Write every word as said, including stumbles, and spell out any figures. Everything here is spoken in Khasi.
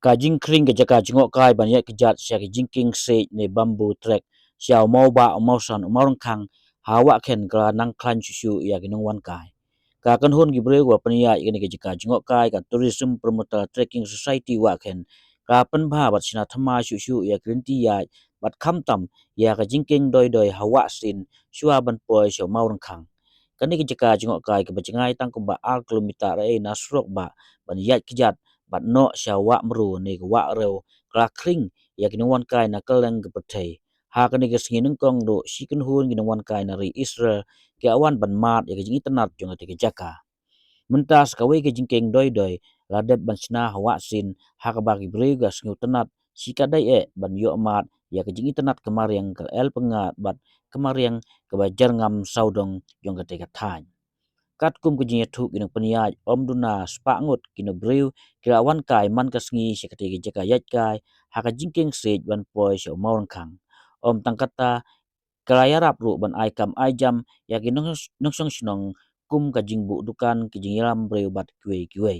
Ka jingkhring ka jaka jngohkai ban ïaid kjat sha ki jingkieng siej ne bamboo track sha u mawbah, u mawsan, u mawrangkhang ha Wahkhen ka la nang khlaiñ shuh shuh ïa ki nongwan kai. Ka kynhun ki briew ba pynïaid ïa kane ka jaka jngohkai, ka Tourism Promoter Trekking Society Wahkhen, ka pynbha bad shna thymmai shuh shuh ïa ki lynti ïaid bad khamtam ïa ka jingkieng doi doi ha Wahsin shuwa ban poi sha u mawrangkhang. Kane ka jaka jngohkai kaba jngai tang kumba ar kilometer ei na surok bah ban ïaid kjat bad noh sha Wah Mru ne ka Wah Rew, ka la khring ïa ki nongwan kai na kylleng ka pyrthei. Ha kane ka sngi nyngkong ruh shi kynhun ki nongwan kai na ri Israel ki la wan ban mad ïa ka jingitynnad jong kata ka jaka. Mynta sa kawei ka jingkieng doi doi la dep ban shna ha Wahsin, ha kaba ki briew ki la sngewtynnad shikatdei eh ban ïoh mad ïa ka jingitynnad ka mariang ka la el pyngngad bad ka mariang kaba jyrngam sawdong jong kata ka thaiñ. Katkum ka jingïathuh ki nongpynïaid, ym duna spah ngut ki nongbriew ki la wan kai man ka sngi sha kata ka jaka ïaid kai ha ka jingkieng siej ban poi sha u mawrangkhang. Ym tang kata, ka la ïarap ruh ban ai kam ai jam ïa ki nong-, nongshong shnong kum ka jingbuh dukan, ki jingïalam briew bad kiwei kiwei.